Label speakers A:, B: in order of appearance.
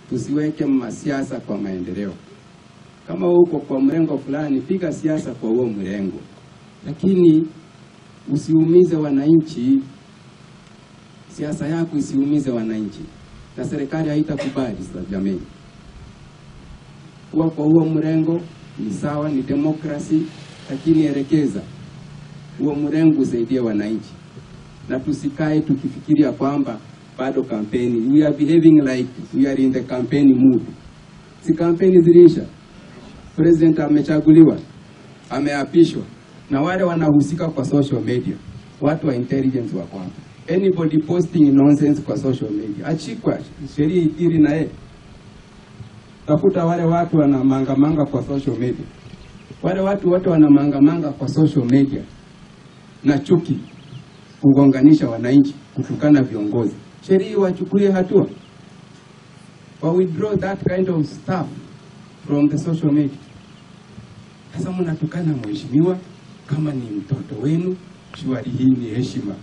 A: Tusiweke masiasa kwa maendeleo. Kama uko kwa mrengo fulani, piga siasa kwa huo mrengo, lakini usiumize wananchi. Siasa yako isiumize wananchi, na serikali haitakubali. Sasa jamii, kuwa kwa huo mrengo ni sawa, ni demokrasi, lakini elekeza huo mrengo usaidie wananchi, na tusikae tukifikiria kwamba bado kampeni. We are behaving like we are in the campaign mood. Si kampeni ziliisha? President amechaguliwa, ameapishwa, na wale wanahusika kwa social media, watu wa intelligence wako hapa. Anybody posting nonsense kwa social media achikwa, sheria ikiri na yeye. Tafuta wale watu wanamangamanga kwa social media, wale watu wote wanamangamanga kwa social media na chuki, kugonganisha wananchi, kutukana viongozi, sheria wachukulie hatua, wa withdraw that kind of stuff from the social media. Sasa mnatukana mheshimiwa kama ni mtoto wenu, shwari hii ni heshima.